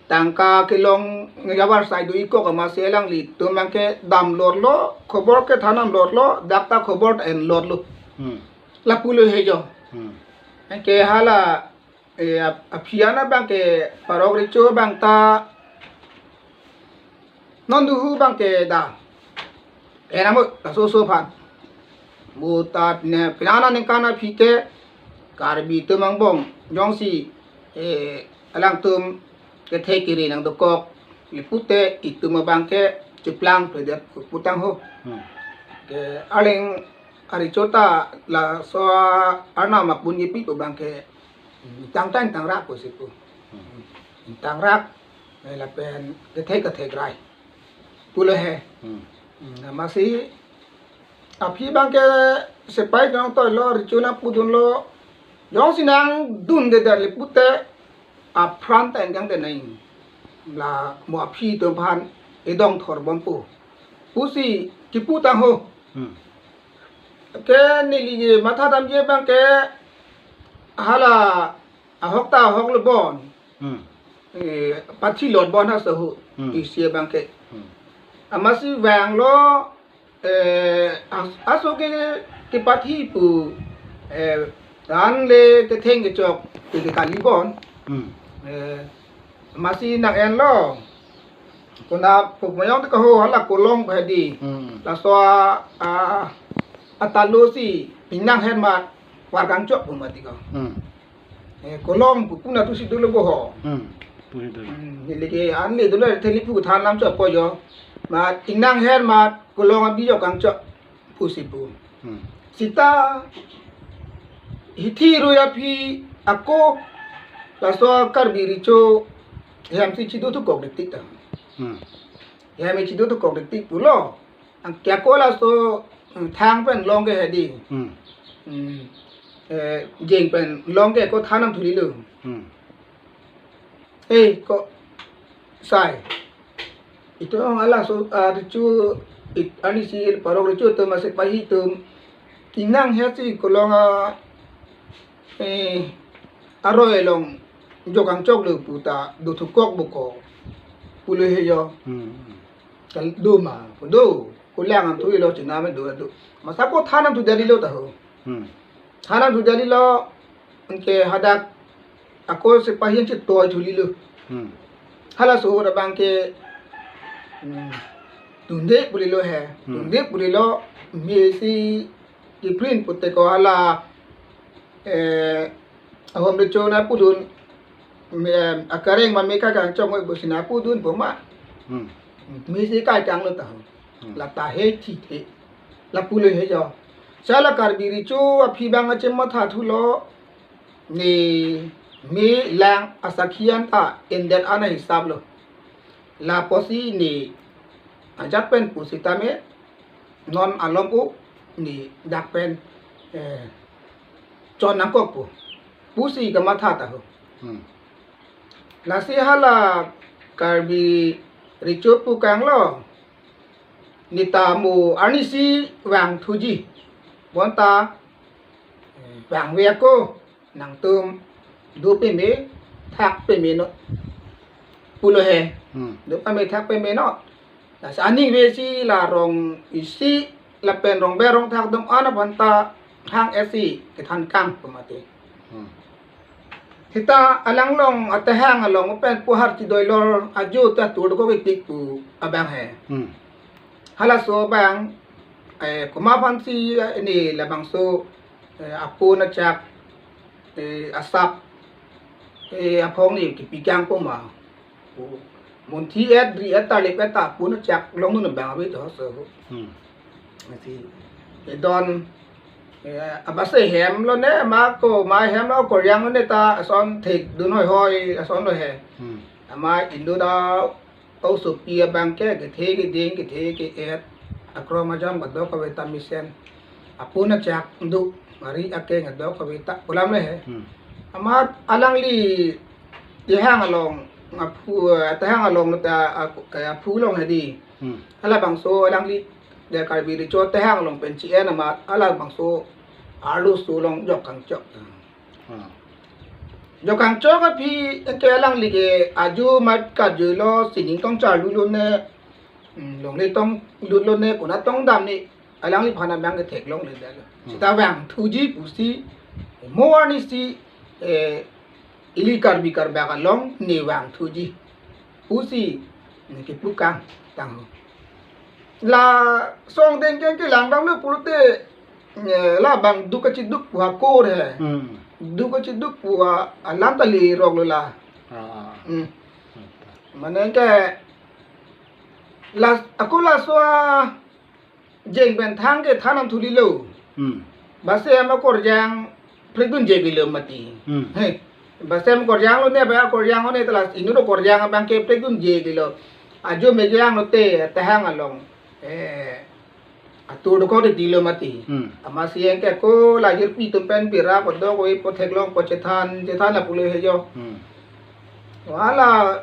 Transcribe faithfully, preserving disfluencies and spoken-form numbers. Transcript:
tangka kelong javar sai do-ikok amatsi alanglitum abangke damlorlo, khobor kethan damlorlo, dak ta khobor ta enlorlo. Hmm. Lapulo he jo. Hmm. Anke hala, eh, ap-, aphi an abangke Parok Recho abang ta non duhu abangke da. Enamot, laso oso aphan. Mo ta pine, pinana ningkan aphi ke Karbi atum angbong jongsi, eh, alangtum kethe kere nangdokok, le pute itum abangke cheplang pedet putang ho. Hmm. Ke aling arecho ta laso arnam apun kepi pu abangke tang tang tang rak pusi pu. Hmm. Tang rak, eh, lapen kethe kethe grai. Pulo he. Hmm. Hmm, amatsi aphi abangke sepai nangtoilo, recho nangpudunlo. Jongsi nangdunde dan le pute apran ta enjang de nai. La mo aphi atum aphan edong thorbompo pusi kiputang ho. Hmm. Ke neli matha damji abangke hala ahok ta ahok lo bon. Hmm. Eh, pathi lot bon ha sahu. Hmm. Isi abangke. Hmm. Amatsi vanglo, eh, as-, aso ke, kepathi pu, eh, dan le ketheng kechok ke kali bon. Hmm. Eh, amatsi nang-enlo. Konat pu mayong te kaho hala Kolong pu hedi. Hmm. Laso a, a, atalo si ingnang hen mat war kangchok pu mati ko. Hmm. Eh, Kolong pu puna tu si dolo bo ho. Hmm. Pu si dolo. Hmm, neli ke an le dolo theli pu than lam chok po jo. Mat ingnang hen mat Kolong abi jo kangchok pusi pu. Hmm. Seta hithi rui aphi ako laso Karbi Recho hem si chido thukok detik ta. Hmm. Hem chido thukok detik pulo. Anke ako laso, mm, thang pen long ke hedi. Hmm. Hmm. Eh, jeng pen long ke ako than damthu lilo. Hmm. Hei, ko sai. Itum alaso, ah, recho, it, arnisi Parok Recho atum asepahi atum ingnang het si Kolong a, eh, aroi along jok kangchok lo pu ta do thukok bo ko. Pulo he jo. Hmm. Kal do ma, do. Ko lang an thu ilo china me do do. Masa ko than damthu dali lo ta ho. Hmm. Than damthu dali lo, anke hadak ako sepahi an chetoi thu lilo. Hmm. Halaso ahut abangke, hmm, dunde pu lilo he. Hmm. Dunde pu lilo, mesi kiprin pute ko hala, eh, ahom recho nangpudun, me, akareng ma me kakang chong oi bo si nangpudun bo ma. Hmm. Mesi kai kang lo ta ho. Hmm. La ta he thi the. Lapulo he jo. Sala Karbi Recho aphi abang achematha thulo. Ne me lang asakhi an ta endet an ahisap lo. Lapusi ne ajat pen pusitame non alom o ne dak pen, eh, chon nangkok pu. Pusi kamatha ta ho. Hmm. Lasi hala Karbi Recho pu kanglo. Ne ta mo arnisi vangthuji. Bonta, eh, vangve ako. Nangtum do peme, thak peme non. Pulo he. Hmm. Do peme thak peme non. Lasi aning vesi la rong isi lapen rong be rong thak dom ana bonta hang esi kethan kang pu mati. Hmm. Seta alanglong atehang along pen pohar chidoilor ajo ta tur ko ketik pu abang he. Hmm. Halaso abang, eh, komat aphansi, eh, ne labangso, eh, apon achak, eh, asap, eh, aphong ne kipi kang pu ma. Pu munthi et ri et ta lep et ta apon achak longdun abang ave to so. Hmm. Masi, eh, don, eh, abase hem lo ne, ma ko, ma hem lo koryang lo ne ta, ason thekdun hoihoi, ason lo he. Hmm. Ama indo ta, osopi abangke, kethe keding, kethe ke-et, akrom ajam kadokave ta mesen. Apon achak do, mari akeng kadokave ta, pu alam le he. Hmm. Ama alangli, tehang along, aphu, eh, tehang along ta, a, eh, aphu along hedi. Hmm. Halabangso alangli, de Karbi Recho tehang along pen chi-en amat, halabangso arloso along jok kangchok. Hmm. Jokangchok aphi ke alangli ke ajo mat karjuilo, sining tong charlulone, mm, longle tong lutlone, konat tong damne, alangliphan abang ke theklongledetlo. Hmm. Seta vangthuji pusi, mo arnisi, eh, ili Karbi Karbak along ne vangthuji pusi ne kepu kang tangho. Laso angdeng ke kelang damlo pulote, eh, labang duk kachiduk pu akur he. Hmm. Duk kachiduk pu a-, alam ta leroklo la. Ah. Hmm. Mane ke la, ako laso ajeng pen thang ke thanam thulilo. Hmm. Base ama korjang prekdunje bilo mati. Hmm. He. Base ama korjang lone, ba korjang lone ta la inut akorjang abang ke prekdunje bilo. Ajo mejang lote tahang along, eh, atur dokok ditilo mati. Hmm. Amatsi ke ako la jirpi atum pen pira kodok oi po theklong po chethan, chethan la pulo he jo. Hmm. Wala